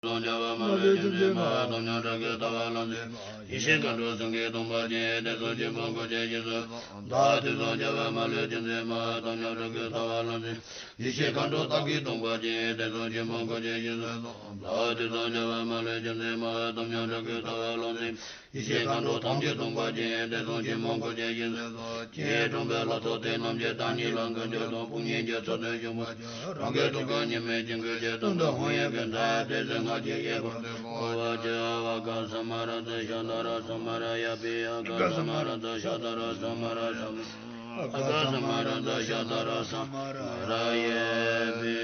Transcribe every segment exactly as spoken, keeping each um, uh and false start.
སོགས་བྱ་བ་མ་ལུས་ཅན་འཛིན་མ་དམ་ཉམས་དྲག་གི་ལྟ་བ་ལ་འཛིན། ཡེ་ཤེས་མཁའ་འགྲོ་སེང་གེ་སྟོང་པ་ཅན། དེ་ཚོགས་ཆེན་པོ་འཁོར་བཅས་ཀྱིས་སོ། བདག་དེ་སོགས་བྱ་བ་མ་ལུས་ཅན་འཛིན་མ་དམ་ཉམས་དྲག་གི་ལྟ་བ་ལ་འཛིན། ཡེ་ཤེས་མཁའ་འགྲོ་སྟག་གི་སྟོང་པ་ཅན། དེ་ཚོགས་ཆེན་པོ་འཁོར་བཅས་ཀྱིས་སོ། བདག་དེ་སོགས་བྱ་བ་མ་ལུས་ཅན་འཛིན་མ་དམ་ཉམས་དྲག་གི་ལྟ་བ་ལ་འཛིན། ཡེ་ཤེས་མཁའ་འགྲོ་ཐམས་ཅད་སྟོང་པ་ཅན། དེ་ཚོགས་ཆེན་པོ་འཁོར་བཅས་ཀྱིས་སོ། ཅེས་དྲངས་པའི་ལྷ་ཚོགས་དེ་རྣམས་ཀྱིས་བདག་ཉིད་ལ་མགོན་སྐྱབས་དང་དཔུང་གཉེན་གྱི་ཚོགས་བསྟོད་བྱུང་བ། རང་གི་ཐུགས་ཀར་ཉི་མའི་སྤྱན་དགུག་ཅིང་། གཏུམ་དང་ཧཱུྃ་ཡིག་གི་མཐའ་ཡས་ཏྲཊ་ཚེ་སྔགས་ཀྱི་དབྱིངས་སུ་བསྐོར་བར་བག་ས་མ་ར་ཙ་ཤ་ཏ་ར་ས་མ་ར་ཡ་པི། ཨ་ག་ས་མ་ར་ཙ་ཤ་ཏ་ར་ས་མ་ར་ས་མ། ཨ་ག་ས་མ་ར་ཙ་ཤ་ཏ་ར་ས་མ་ར་ཡ་པི།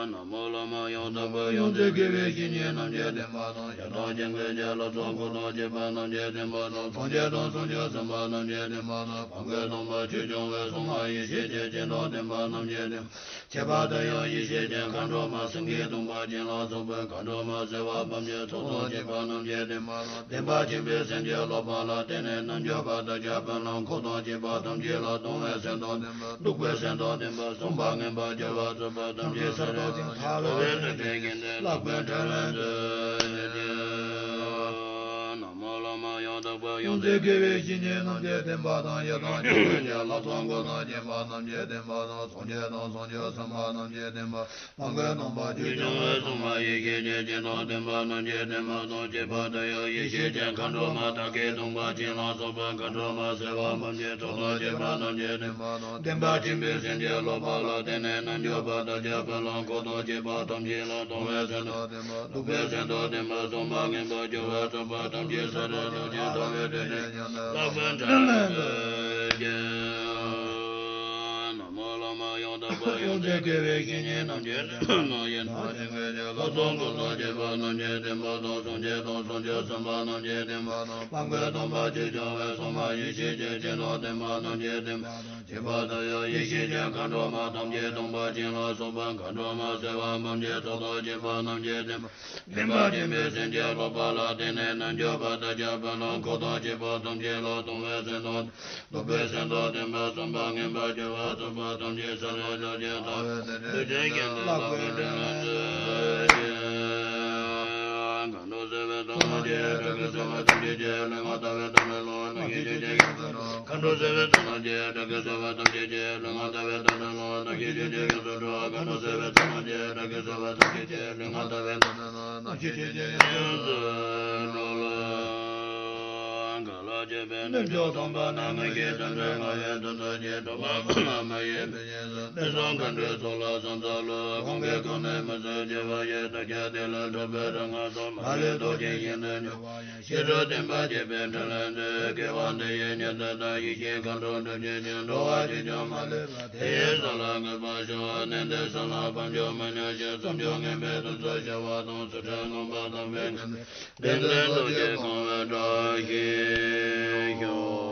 ན་མོ་བླ་མ་ཡང་དག་པར་ཡོངས་འཛིན་དགེ་བའི་བཤེས་གཉེན་རྣམས་ཀྱི་བསྟན་པ་དང་། ཡང་དག་ཅན་གྱི་བྱིན་རླབས་ཚོགས་འཁོར་དང་བཅས་པ་རྣམས་ཀྱི་བསྟན་པ་དང་། སངས་རྒྱས་དང་བྱང་ཆུབ་སེམས་དཔའ་རྣམས་ཀྱི་བསྟན་པ་དང་། བོད་ཀྱི་སྟོན་པ་ཆོས་སྐྱོང་བའི་སྲུང་མ་ཡེ་ཤེས་ཀྱི་སྤྱན་དང་ལྡན་པ་རྣམས་ཀྱི་བསྟན་པ། ཁྱད་པར་དུ་ཡང་ཡེ་ཤེས་ཀྱི་མཁའ་འགྲོ་མ་སེང་གེ་སྟོང་པ་ཅན་ལ་སོགས་པའི་མཁའ་འགྲོ་མ་བྱེ་བ་ཕམ་གྱི་ཚོགས་དང་བཅས་པ་རྣམས་ཀྱི་བསྟན་པ་དང་། བདེན་པ་ཆེན་པོའི་སེམས་ཀྱི་སློབ་པ་ལ་བརྟེན་ནས་རྣལ་འབྱོར་པ་དང་བརྒྱ་དཔོན་སློབ་འཁོར་དང་བཅས་པ་ཐམས་ཅད་ལ་གདུང་བའི་སེམས་དང་ལྡན་པ། གདུག་པའི་སེམས་དང་ལྡན་པ་གསུམ་པ་ངན་པ་སྦྱོར་བ་རྩོད་པ་ཐམས་ཅད་ས་དང་ལྡན་པ། ལྟ་བའི་ལྷུན་གྱིས་བརྒྱན་ཏེ་ལྷ་ཀུན་དྲིན་ལན་འཛོལ་ཅིག་ན་མོ་བླ་མ་ཡང་དག་པར་ཡོངས་འཛིན་དགེ་བའི་བཤེས་གཉེན་རྣམས་ཀྱི་བསྟན་པ་དང་། ཡང་དག་ཅན་གྱི་ལྷ་ཚོགས་འཁོར་དང་བཅས་པ་རྣམས་ཀྱི་བསྟན་པ་དང་། སངས་རྒྱས་དང་བྱང་ཆུབ་སེམས་དཔའ་རྣམས་ཀྱི་བསྟན་པ། བོད་ཀྱི་སྟོན་པ་ཆོས་སྐྱོང་བའི་སྲུང་མ་ཡེ་ཤེས་ཀྱི་སྤྱན་དང་ལྡན་པ་རྣམས་ཀྱི་བསྟན་པ་དང་། ཁྱད་པར་དུ་ཡང་ཡེ་ཤེས་ཀྱི་མཁའ་འགྲོ་མ་སྟག་གི་སྟོང་པ་ཅན་ལ་སོགས་པ་མཁའ་འགྲོ་མ་བྱེ་བ་ཕམ་གྱི་ཚོགས་དང་བཅས་པ་རྣམས་ཀྱི་བསྟན་པ་དང་། བདེན་པ་ཆེན་པོའི་སེམས་ཀྱི་སློབ་པ་ལ་བརྟེན་ནས་རྣལ་འབྱོར་པ་དང་བརྒྱ་དཔོན་སློབ་འཁོར་དང་བཅས་པ་ཐམས་ཅད་ལ་གདུང་བའི་སེམས་དང་ལྡན་པ། གདུག་པའི་སེམས་དང་ལྡན་པ་གསུམ་པ་ངན་པ་སྦྱོར་བ་རྩོད་པ་ཐམས་ཅད་ས་དང་ལྗོན་ཤིང་ལྟ་བུའི་དྲིན་ཅན་ལྷ་ཀུན་དྲིན་ལན་འཛོལ་ཅིག་ན་མོ་བླ་མ་ཡང་དག་པར་ཡོངས་འཛིན་དགེ་བའི་བཤེས་གཉེན་རྣམས་ཀྱི་བསྟན་པ་དང་། ཡང་དག་ཅན་གྱི་ལྷ་ཚོགས་འཁོར་དང་བཅས་པ་རྣམས་ཀྱི་བསྟན་པ་དང་། སངས་རྒྱས་དང་བྱང་ཆུབ་སེམས་དཔའ་རྣམས་ཀྱི་བསྟན་པ་དང་། བོད་ཀྱི་སྟོན་པ་ཆོས་སྐྱོང་བའི་སྲུང་མ་ཡེ་ཤེས་ཀྱི་སྤྱན་དང་ལྡན་པ་རྣམས་ཀྱི་བསྟན་པ་དང་། ཁྱད་པར་དུ་ཡང་ཡེ་ཤེས་ཀྱི་མཁའ་འགྲོ་མ་ཐམས་ཅད་སྟོང་པ་ཅན་ལ་སོགས་པ་མཁའ་འགྲོ་མ་བྱེ་བ་ཕམ་གྱི་ཚོགས་དང་བཅས་པ་རྣམས་ཀྱི་བསྟན་པ། བདེན་པ་ཆེན་པོའི་སེམས་ཀྱི་སློབ་པ་ལ་བརྟེན་ནས་རྣལ་འབྱོར་པ་དང་བརྒྱ་དཔོན་སློབ་འཁོར་དང་བཅས་པ་ཐམས་ཅད་ལ་གདུང་བའི་སེམས་དང་། གདུག་པའི་སེམས་དང་ལྡན་པ་གསུམ་པ་ངན་པ་སྦྱོར་བ་རྩོད་པ་ཐམས་ཅད་ས་དང་ལྗོན་ཤིང་ལྟ་བུའི་དྲིན་ཅན་ལྷ་ཀུན་དྲིན་ལན་འཛོལ་ཅིག་མཁའ་འགྲོ་སེར་པོའི་ཚོགས་རྣམས་ཀྱིས། ཀྱི་སེར་པོ་ཐམས་ཅད་ཀྱི་ལུས་ངག་ལྟ་བའི་དོན་ལ་ལོངས། སྣང་ཞིང་ཆོས་ཀྱི་དབྱིངས་སུ་འགྲོ། མཁའ་འགྲོ་སེར་པོའི་ཚོགས་རྣམས་ཀྱིས། སྐྲག་གི་སེར་པོ་ཐམས་ཅད་ཀྱི་ལུས་ངག་ལྟ་བའི་དོན་ལ་ལོངས། སྣང་ཞིང་ཆོས་ཀྱི་དབྱིངས་སུ་འགྲོ། མཁའ་འགྲོ་སེར་པོའི་ཚོགས་རྣམས་ཀྱིས། སྐྲག་གི་སེར་པོ་ཐམས་ཅད་ཀྱི་ལུས་ངག་ལྟ་བའི་དོན་ལ་ལོངས། སྣང་ཞིང་ཆོས་ཀྱི་དབྱིངས་སུ་འགྲོ་ལ། ག་ལ་སྤྱོད་པའི་རྣལ་འབྱོར་སྟོང་པ་རྣམས། ངེས་ཤེས་བརྩོན་འགྲུས་སྔགས་ཡོན་དུ་ཐུགས་རྗེས། སྒྲོལ་མ་ཀུན་ལ་མ་ཡེངས་པའི་སྙིང་སུ། དེ་ཚོ་མཁའ་འགྲོའི་ཚོགས་ལ་ཕྱག་འཚལ་ལོ། གང་གིས་གང་ནས་མི་བཟོད་བྱ་བ་ཡི། བདག་ཅག་དེ་ལས་ཐོབ་པའི་རིག་སྔགས་སོགས། མ་ལུས་རྟོགས་ཤིང་ཤིན་ཏུ་འགྲོ་བ་ཡི། ཤེས་རབ་ལྡན་པ་སྤྱད་པས་འཕྲིན་ལས་འདི། དགེ་བ་འདི་ཡིས་ཉེར་བསྡུས་དང་། ཡེ་ཤེས་མཁའ་འགྲོ་སྒྲུབ་བྱེད་ཅིང་། འགྲོ་བ་ཅི་བྱུང་མ་ལུས་པ། དེ་ཡི་ས་ལ་འགོད་པར་ཤོག། གནས་འདིར་བྱིན་རླབས་དཔལ་འབྱོར་མི་ཉམས་ཤིང་། བསམ་བྱུང་མངོན་པའི་དོན་རྫོགས་བྱ་བ་དང་། སྲོག་ཆགས་ནང་པ་དམ་པའི་དགེ་འདུན། བདེ་མཛད་རྡོ་རྗེ་གང་བའི་བཀྲ་ཤིས་ཤོག།